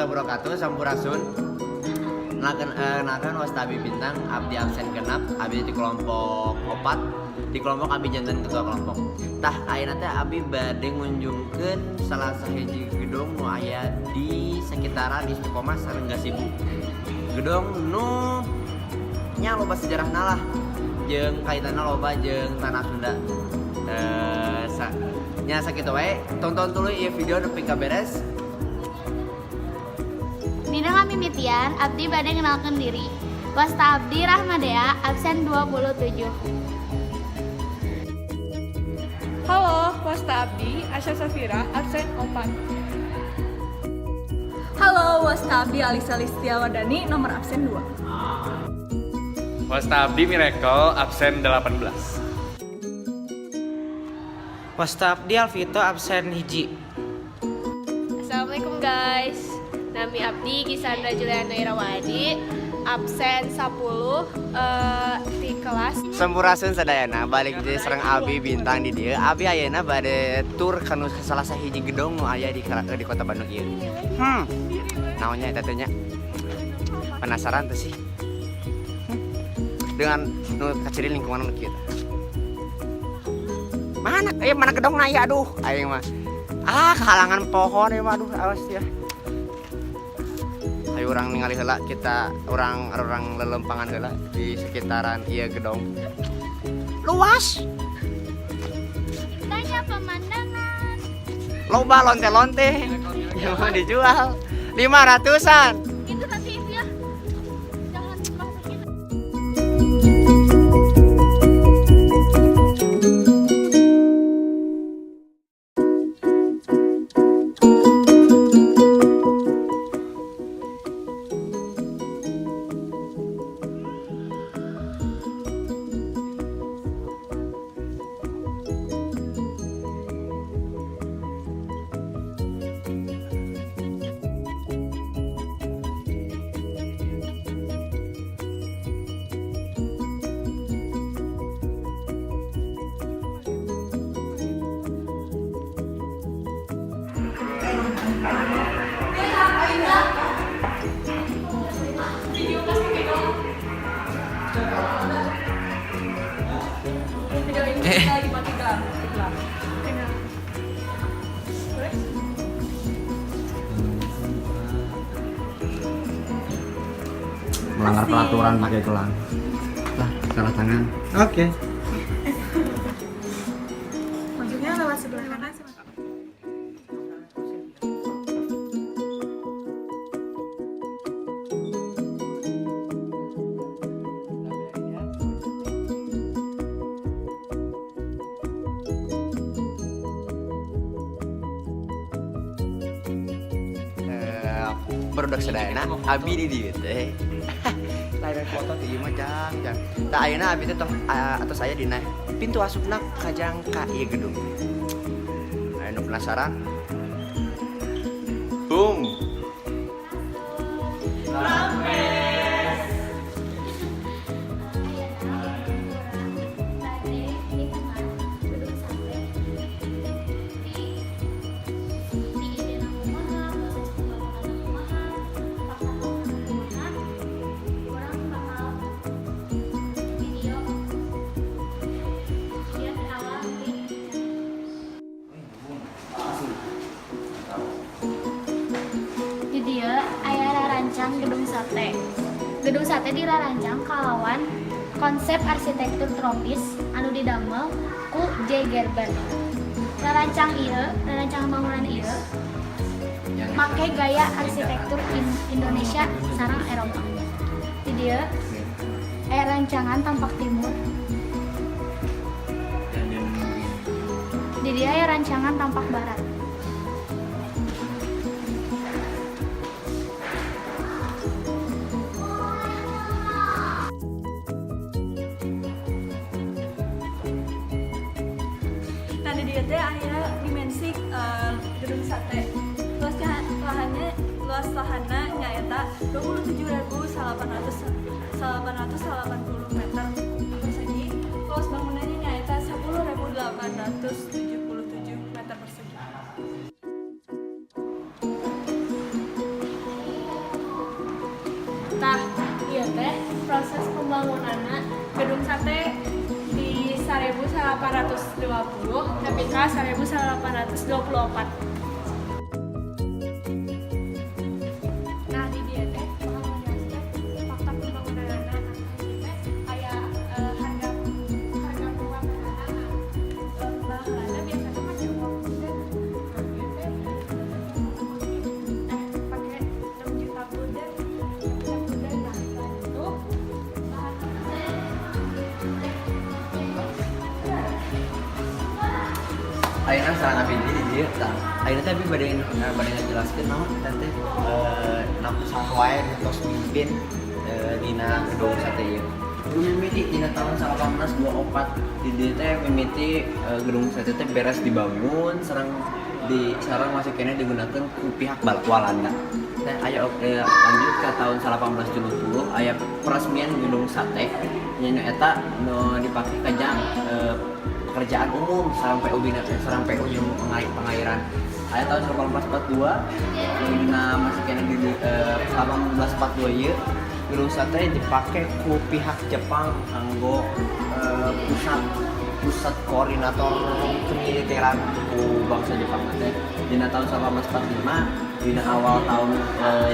Wabarakatuh, sampurasun. Kenalkan, wasta Abi Bintang, abdi absen 6, abdi di kelompok 4, di kelompok abdi janten ketua kelompok. Tah, ayeuna teh abdi bade ngunjungkeun salah sahiji gedung nu aya di sekitaran Istiqomah sareng Gasibu. Gedung nu nya loba sejarahna lah, jeung kaitanna loba jeung tanah Sunda. Eh, nya sakitu wae, tonton dulu ieu video nepi ka beres. Dina ngamimitian, abdi bade ngenalkeun diri. Wasta abdi Rahmadea, absen 27. Halo, wasta abdi Asya Safira, absen 4. Halo, wasta abdi Alisa Listiawardani, nomor absen 2. Wasta abdi Miracle, absen 18. Wasta abdi Alvito, absen 1. Assalamualaikum, guys. Nami abdi Kisandra Juliana Irawadi, absen 10 di kelas Sampurasun sadayana, balik deui sareng Abi Bintang di dieu. Abi ayeuna bade tur ka nu salah sahiji gedung nu aya di kota Bandung ieu. Naonnya eta teh nya? Penasaran tuh sih. Dengan nu kaciri lingkungan nu kieu. Mana mana gedongna ya, aduh, aing mah. Ah, kehalangan pohon ya mah, aduh, awas ya. Ayo urang ningali heula, kita urang urang lelempangan heula di sekitaran ieu gedong. Luas, Tanya pemandangan. Loba lonte-lonte yang mau dijual 500-an. Itu nanti itu ya. Jangan masukin. Video ini kita lagi pakai gelang. Gelang. Boleh? Melanggar peraturan pakai gelang. Lah, salah tangan. Oke. Masuknya lewat sebelah kanan sama Eh, barudak sadayana, abi di dieu teh. Lain foto teh ieu mah, jang jang. Tah, ayeuna abi teh tong atos aya dina pintu asupna kajang ka ieu gedung. Aya nu penasaran? Boom. Bade hitungan gedung sate di idena kumaha, proses pembangunan kumaha, fakta-fakta kumaha, urang bakal video dia di awal di Di dieu aya rarancang gedung sate. Gedung sate dirarancang kalawan konsep arsitektur tropis anu didamel ku J. Gerber. Rarancang ieu, rarancang bangunan ieu make gaya arsitektur Indonesia sareng Eropa. Di dieu aya rancangan tampak timur. Di dieu aya rancangan tampak barat. Nah, di dieu teh aya dimensi gedung sate. Luasnya lahannya luas lahanna nyaeta 27.880 meter persegi. Luas bangunannya nyaeta 10.877 meter persegi. 1820 nepi ka 1824. Nah, di dieu teh bakal ngajelaskeun fakta pembangunanana. Nah, hiji teh aya harga harga pembangunanana. Baheulana biasana make uang gulden. Nah, ieu teh pake 6 juta gulden. 6 juta gulden. Nah, selain itu bahan. Ayeuna sareng abdi di dieu tah. Ayeuna teh abdi bade ngajelaskeun naon teh teh saha wae nu tos mimpin dina gedung sate ieu. Nu mimiti dina tahun 1824 di dieu teh mimiti gedung sate teh beres dibangun sareng di sareng masih keneh digunakan ku pihak Walanda. Teh aya lanjut ke tahun 1870 aya peresmian gedung sate nya, nu eta nu dipake kajang pekerjaan umum sareng PU bina sareng PU jeung pengairan. Aya tahun 1842 nu dina masih keneh di 1842 ieu gedung sate dipake ku pihak Jepang kanggo pusat pusat koordinator kemiliteran ku bangsa Jepang teh. Dina tahun 1845, dina awal tahun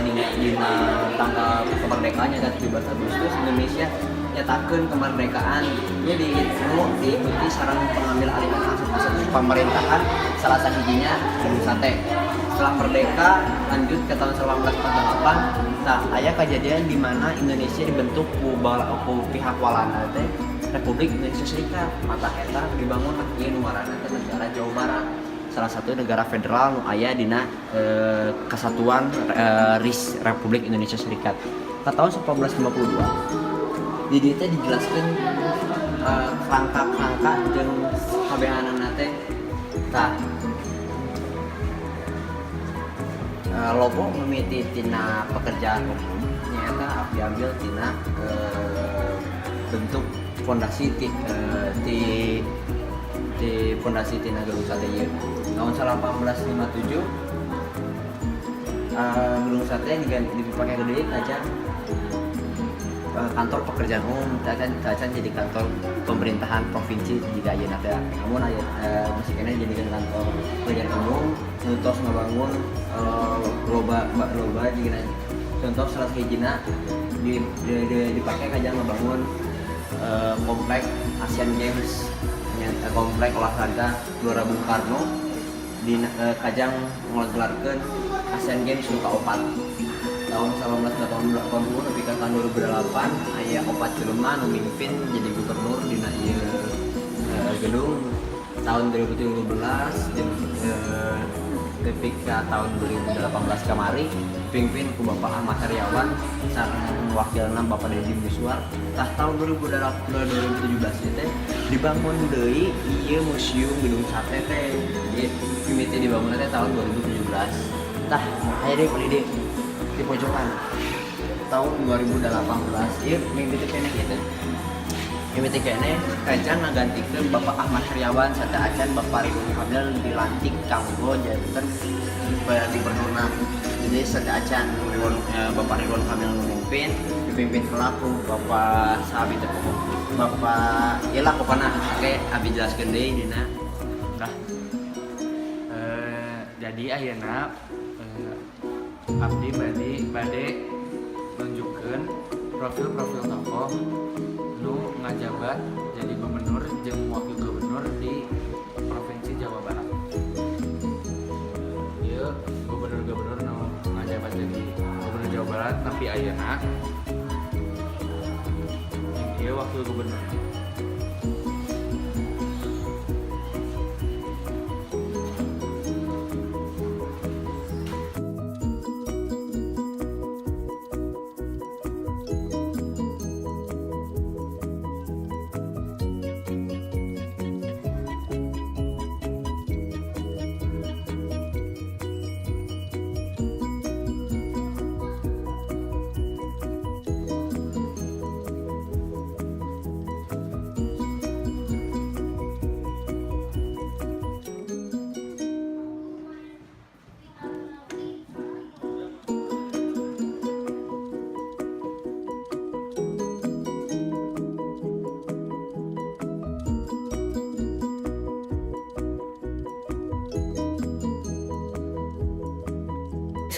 dina tanggal kemerdekaannya 17 Agustus, Indonesia nyatakeun kemerdekaan nya di nu diikuti sareng pengambil alihan aset-aset pemerintahan, salah sahijinya gedung sate. Setelah merdeka lanjut ke tahun 1848. Nah, aya kejadian di mana Indonesia dibentuk ku pihak Walanda teh Republik Indonesia Serikat. Mata eta dibangun ieu nu ngaranna teh negara Jawa Barat, salah satu negara federal nu aya dina kesatuan RIS Republik Indonesia Serikat. Ke tahun 1952 di dieu teh dijelaskeun kerangka-kerangka jeung kabehanana teh. Tah, logo mimiti tina pekerjaan umum nyaeta diambil tina bentuk fondasi ti fondasi tina gedung sate ieu. Tahun 1857 gedung sate diganti dipakai gede aja kantor pekerjaan umum, tacan tacan jadi kantor pemerintahan provinsi jika ayeuna teh. Namun aya masih keneh jadikan kantor pekerjaan umum nu tos ngabangun loba loba jigana contoh salah sahijina di dipakai kajang ngebangun komplek Asian Games nya, komplek olahraga Gelora Bung Karno di kajang ngagelarkeun Asian Games nu kaopat tahun 1980 nepi ka tahun 2008. Aya opat jelema nu mimpin jadi gubernur dina ieu gedung tahun 2017 jeung nepi ka tahun 2018 kamari pimpin ku Bapak Ahmad Heryawan sareng wakilna Bapak Deddy Mizwar. Tah, tahun 2017 teh dibangun deui ieu museum gedung sate teh. Jadi mimiti dibangun teh tahun 2017. Tah, aya deui Pak di pojokan tahun 2018 ieu mimiti keneh gitu, mimiti keneh kajang ngagantikeun Bapak Ahmad Heryawan sateuacan Bapak Ridwan Kamil dilantik kanggo janten gubernurna. Jadi sateuacan Bapak Ridwan Kamil memimpin, dipimpin pelaku Bapak sahabi teh, pokok Bapak ieu lah pokona. Oke, abi jelaskeun deui dina. Nah, jadi ayeuna abdi bade bade nunjukkeun profil-profil tokoh nu ngajabat jadi gubernur jeung wakil gubernur di Provinsi Jawa Barat. Ieu gubernur-gubernur nu ngajabat jadi gubernur Jawa Barat nepi ayeuna. Jeung ieu wakil gubernur.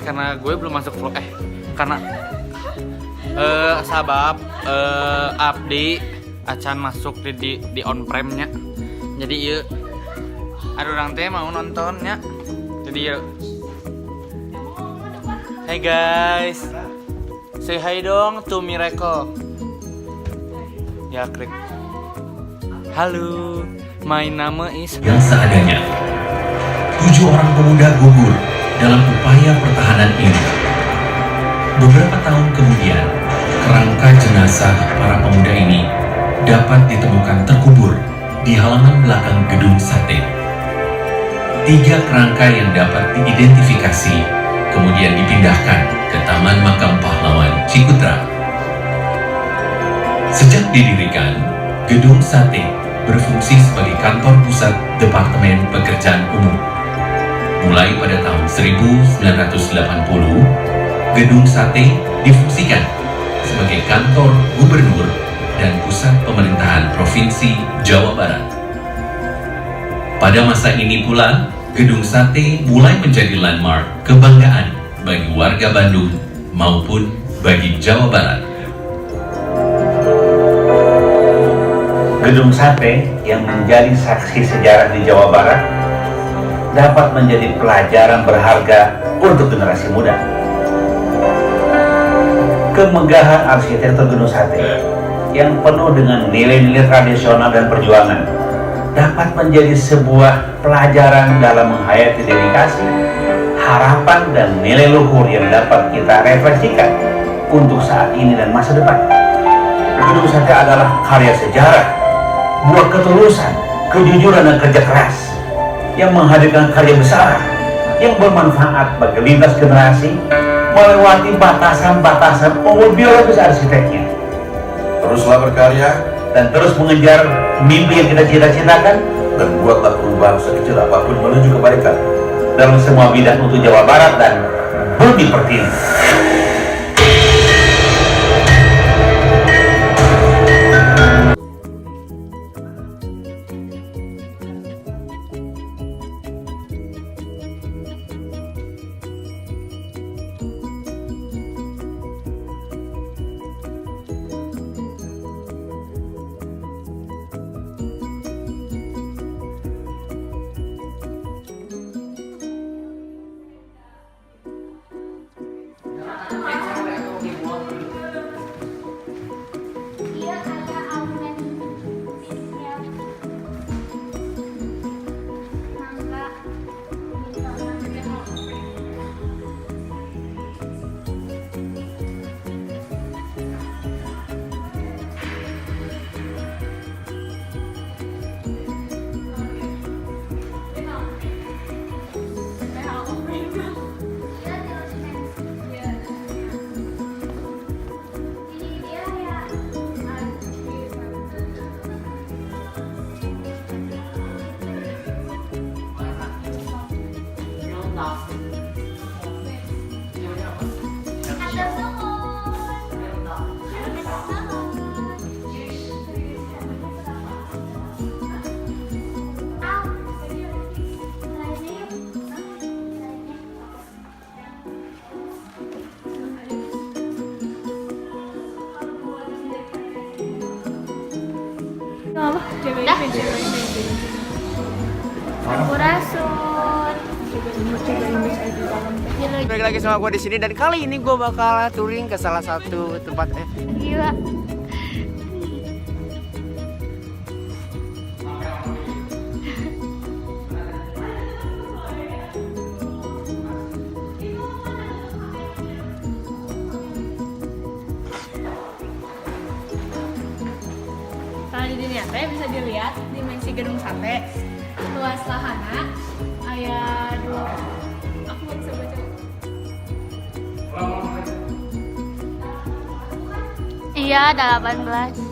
Karena gue belum masuk vlog, karena sabab abdi acan masuk di on frame nya. Jadi iya, ada orang teh mau nontonnya. Jadi yuk. Hey guys, say hi dong to Miracle. Ya klik. Halo, my name is yang seadanya. 7 orang pemuda gugur dalam upaya pertahanan ini. Beberapa tahun kemudian, kerangka jenazah para pemuda ini dapat ditemukan terkubur di halaman belakang Gedung Sate. Tiga kerangka yang dapat diidentifikasi kemudian dipindahkan ke Taman Makam Pahlawan Cikutra. Sejak didirikan, Gedung Sate berfungsi sebagai kantor pusat Departemen Pekerjaan Umum. Mulai pada tahun 1980, Gedung Sate difungsikan sebagai kantor gubernur dan pusat pemerintahan Provinsi Jawa Barat. Pada masa ini pula, Gedung Sate mulai menjadi landmark kebanggaan bagi warga Bandung maupun bagi Jawa Barat. Gedung Sate yang menjadi saksi sejarah di Jawa Barat dapat menjadi pelajaran berharga untuk generasi muda. Kemegahan arsitektur Gedung Sate yang penuh dengan nilai-nilai tradisional dan perjuangan dapat menjadi sebuah pelajaran dalam menghayati dedikasi, harapan, dan nilai luhur yang dapat kita refleksikan untuk saat ini dan masa depan. Gedung Sate adalah karya sejarah, buah ketulusan, kejujuran, dan kerja keras yang menghadirkan karya besar yang bermanfaat bagi lintas generasi melewati batasan-batasan umur biologis arsiteknya. Teruslah berkarya dan terus mengejar mimpi yang kita cita-citakan dan buatlah perubahan sekecil apapun menuju kebaikan dalam semua bidang untuk Jawa Barat dan Bumi Pertiwi. Iya, aya augmented mangga gitu. Iya, tilu dimensi. Di dia ya. Hatur nuhun. Hatur nuhun. Au. Lainnya yuk. Lainnya. Apa? Dah. Sampurasun. Balik lagi sama gue di sini dan kali ini gue bakal touring ke salah satu tempat Gila. Nah, di dinya teh bisa dilihat dimensi Gedung Sate. Luas lahanna aya dua, aku nggak bisa baca. Iya, 18.